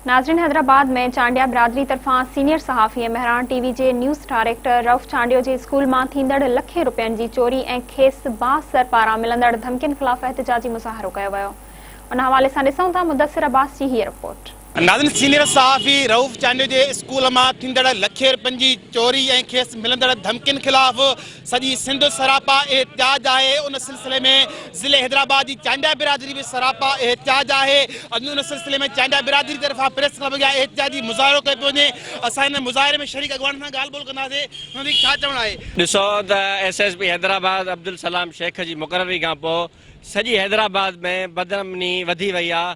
ناظرين حيدرآباد ۾ چانڊيا برادري طرفان سينيئر صحافي ۽ مهراڻ ٽي وي جي نيوز ڊائريڪٽر رئوف چانڊيو جي اسڪول مان ٿيندڙ لکين رپين جي چوري ۽ کيس بااثر پاران ملندڙ ڌمڪين خلاف احتجاجي مظاهرو ڪيو ويو ان حوالي سان ڏسون ٿا مدثر عباس جي هيء رپورٽ. ناظرين سينيئر صحافي رئوف چانڊيو جي اسڪول مان ٿيندڙ لکين رپين جي چوري ۽ کيس ملندڙ ڌمڪين خلاف سڄي سنڌ سراپا احتجاج آهي ان سلسلي ۾ ضلعي حيدرآباد جي چانڊيا برادري به سراپا احتجاج آهي اڄ ان سلسلي ۾ چانڊيا برادري طرفان پريس ڪلب اڳيان احتجاجي مظاهرو ڪيو پيو وڃي اسان ان مظاهري ۾ شريڪ اڳواڻن سان ڳالهه ٻولهه ڪنداسين انهن جي ڇا چوڻ آهي. ڏسو ته S S P Hyderabad Abdulsalam Shaikh جي مقرري کان پوء سڄي حيدرآباد ۾ بدامني وڌي وئي آهي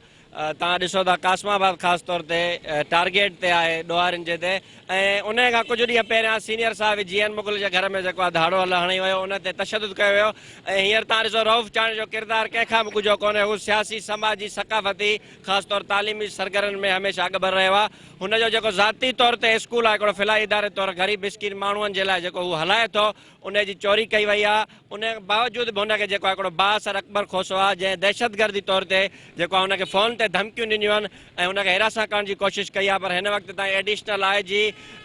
توهان ڏسو ته قاسم آباد خاص طور تي ٽارگيٽ تي آهي ڏوهارين جي تي ۽ انهي کان ڪجهه ڏينهن پهريان سينيئر صحافي جي اين مغل جي گهر ۾ جيڪو آهي ڌاڙو هل هڻي ويو ان تي تشدد ڪيو ويو ۽ هينئر توهان ڏسو رئوف چانڊيو جو ڪردار ڪنهن کان به ڳجهو ڪونهي هو سياسي سماجي ثقافتي خاص طور تعليمي سرگرمين ۾ هميشه اڳڀر رهيو آهي هن جو جيڪو ذاتي طور تي اسڪول آهي هڪڙو فلاحي اداري طور غريب مسڪين ماڻهن جي لاء جيڪو هو هلائي ٿو انهي جي چوري ڪئي وئي آهي ان باوجود به هن کي جيڪو آهي هڪڙو بااثر اڪبر کوسو آهي جنهن دهشتگردي طور تي جيڪو آهي هن کي فون تي ڌمڪيون ڏنيون آهن ۽ هن کي هراسان ڪرڻ جي ڪوشش ڪئي آهي پر هن وقت تائين ايڊيشنل I جي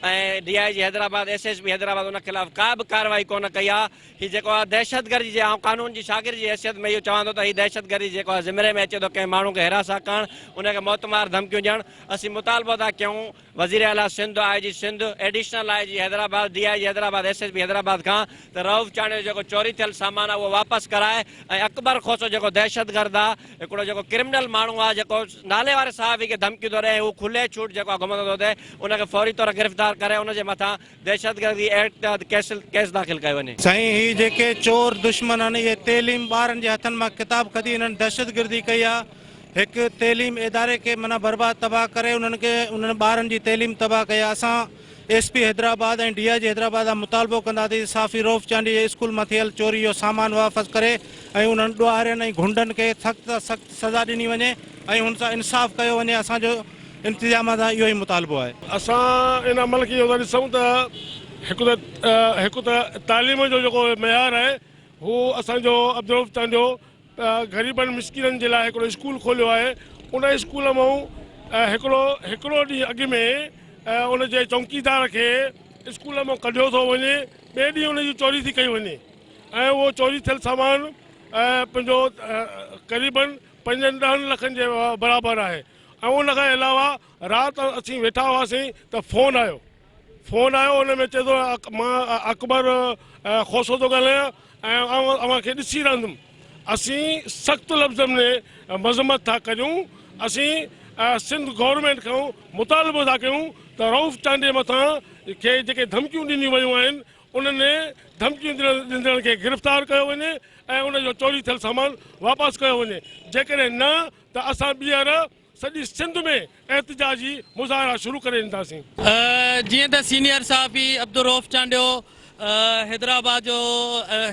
۽ D I G Hyderabad S S P Hyderabad ان خلاف ڪا به ڪارروائي ڪونه ڪئي آهي هي جيڪو آهي دهشتگردي جي آئون قانون جي شاگرد جي حيثيت ۾ اهو چوان ٿو ته هي دهشتگردي جيڪو آهي زمري ۾ اچي ٿو ڪنهن ماڻهو کي هراسان ڪرڻ ان کي موتمار ڌمڪيون ڏيڻ اسين مطالبو ٿا ڪيون وزير اعليٰ سنڌ، آء جي سنڌ، ايڊيشنل I جي حيدرآباد، ڊي I جي Hyderabad, S S P Hyderabad کان ته رئوف چانڊيو جو جيڪو چوري ٿيل سامان آهي اهو واپس ڪرائي ۽ اڪبر کوسو جيڪو دهشتگرد آهي هڪڙو جيڪو ڪرمنل ماڻهو آهي جيڪو نالي واري صحافي کي ڌمڪيون ٿو ڏئي ۽ هو کلي ڇوٽ جيڪو آهي گهمندو ٿو وتي ان کي فوري طور گرفتار ڪري ان جي مٿان دهشتگردي ايڪٽ تحت ڪيس داخل ڪيو وڃي. سائين هي جيڪي چور دشمن آهن اهي تعليم ٻارن جي هٿن مان ڪتاب کڄي انهن دهشتگردي ڪئي آهي هڪ تعليم اداري کي معنيٰ برباد تباهه ڪري انهن کي انهن ٻارن جي تعليم تباهه ڪئي آهي اسان S P Hyderabad ۽ D I G Hyderabad کان مطالبو ڪنداسين صحافي رئوف چانڊيي جي اسڪول مان ٿيل چوري جو سامان واپس ڪري ۽ انهن ڏوهارين ۽ گهنڊن کي سخت کان سخت سزا ڏني وڃي ۽ هن سان انصاف ڪيو وڃي اسان جو انتظاميا سان اهو ئي مطالبو آهي. اسان ان عمل کي اهو ٿا ڏسون ته هڪ ته هڪ ته تعليم جو جيڪو معيار آهي هو اسان جو عبدالرئوف چانڊيو غريبن مسڪينن جي لاء هڪڙو اسڪول کوليو آهي ان اسڪول مئون هڪڙو هڪڙو ڏينهن اڳ ۾ ان جي چونڪيدار کي اسڪول مئون ڪڍيو ٿو وڃي ٻئي ڏينهن ان جي چوري ٿي ڪئي وڃي ۽ اهو چوري ٿيل سامان پنهنجو قريبن پنجن ڏهن لکن جي برابر آهي ۽ ان کان علاوه رات اسين ويٺا هئاسين ته فون آيو فون آيو ان ۾ چئي ٿو مان اڪبر کوسو ٿو ڳالهايان ۽ آئون اوهان کي ڏسي رهندم. اسين سخت لفظن ۾ مذمت ٿا ڪريون. اسين سنڌ گورنمينٽ کان مطالبو ٿا ڪيون ته رئوف چانڊيي مٿان کي جيڪي ڌمڪيون ڏنيون ويون آهن انهن ڌمڪيون ڏيندڙن کي گرفتار ڪيو وڃي ۽ ان جو چوري ٿيل سامان واپس ڪيو وڃي جيڪڏهن نه ته اسان ٻيهر سڄي سنڌ ۾ احتجاجي مظاهرا شروع ڪري ڏينداسين. جيئن ته سينيئر صحافي عبدالرئوف چانڊيو حيدرآباد جو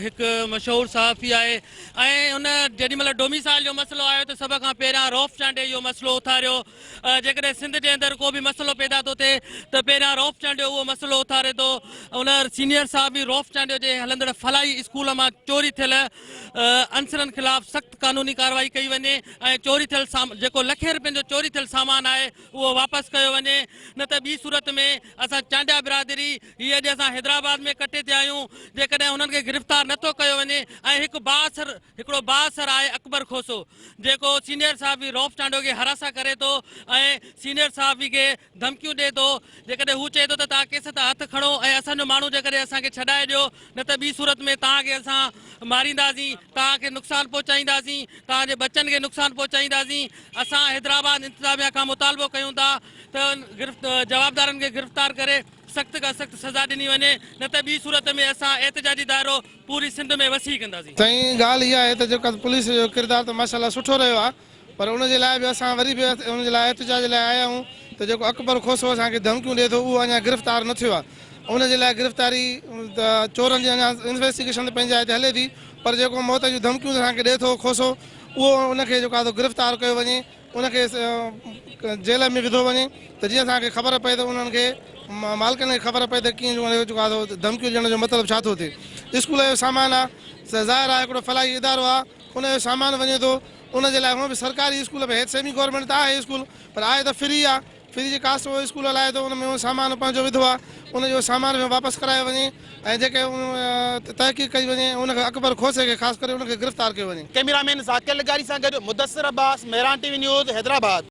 هڪ مشهور صحافي آهي ۽ ان جيڏي مهل ڊوميسائل جو مسئلو آيو ته سڀ کان پهريان رئوف چانڊيي اهو مسئلو اٿاريو جيڪڏهن سنڌ جي اندر ڪو به مسئلو پيدا ٿو ٿئي ته پهريان رئوف چانڊيو اهو مسئلو اٿاري ٿو ان سينيئر صحافي رئوف چانڊيو جي هلندڙ فلاحي اسڪول مان چوري ٿيل عنصرن خلاف سخت قانوني ڪارروائي ڪئي وڃي ۽ چوري ٿيل جيڪو لکين رپين جو چوري ٿيل سامان آهي اهو واپس ڪيو وڃي نه ته ٻي صورت ۾ اسان چانڊيا برادري هي اڄ اسان حيدرآباد ۾ ڪٺي ٿيا آهيون جيڪڏهن هنن کي گرفتار نه ٿو ڪيو وڃي ۽ هڪ بااثر هڪڙو بااثر آهي اڪبر کوسو جيڪو سينيئر صحافي رئوف چانڊيو کي هراسان ڪري ٿو ۽ سينيئر صحافي کي ڌمڪيون ڏئي ٿو جيڪڏهن هو چئي ٿو ته توهان ڪيس تان هٿ کڻو ۽ اسان جو ماڻهو جيڪڏهن اسان کي ڇڏائي ڏيو نه ته ٻي صورت ۾ توهان کي اسان مارينداسين، توهان کي نقصان پهچائينداسين، توهان جي ٻچن کي نقصان پهچائينداسين، اسان حيدرآباد انتظاميا کان مطالبو ڪيون ٿا ته جوابدارن کي گرفتار ڪري سخت کان سخت سزا ڏني وڃي نه ته ٻي صورت ۾ اسان احتجاجي دائرو پوري سنڌ ۾ وسيع ڪنداسين. سائين ڳالهه اها آهي ته جيڪا پوليس جو ڪردار ته ماشاءالله سٺو رهيو آهي پر ان جي لاء به اسان وري به ان جي لاء احتجاج لاء آيا آهيون ته جيڪو اڪبر کوسو اسان کي ڌمڪيون ڏئي ٿو اهو اڃا گرفتار نه ٿيو آهي ان جي لاء گرفتاري ته چورن جي اڃا انويسٽيگيشن ته پنهنجي جاء تي هلي ٿي پر جيڪو موت جون ڌمڪيون اسان کي ڏئي ٿو کوسو اهو ان کي جيڪو آهي سو گرفتار ڪيو وڃي ان کي جيل ۾ وڌو وڃي ته جيئن اسان کي خبر پئي ته انهن کي مالڪن کي خبر پئي ته ڪيئن جيڪو آهي سو ڌمڪيون ڏيڻ جو مطلب ڇا ٿو ٿئي اسڪول جو سامان آهي ظاهر آهي هڪڙو فلاحي ادارو آهي ان جو سامان وڃي ٿو ان جي لاء هونء به سرڪاري اسڪول ۾ هيٺ سيمي گورنمينٽ ته آهي اسڪول پر آهي ته فري آ فري جي ڪاسٽ اهو اسڪول هلائي ٿو ان ۾ اهو سامان پنهنجو وڌو آهي ان جو سامان به واپس ڪرايو وڃي ۽ جيڪي تحقيق ڪئي وڃي ان کي اڪبر کوسي کي خاص ڪري ان کي گرفتار ڪيو وڃي. ڪئميرا مين ذاڪر لغاري سان گڏ Mudassir Abbas, Mehran T V news, Hyderabad.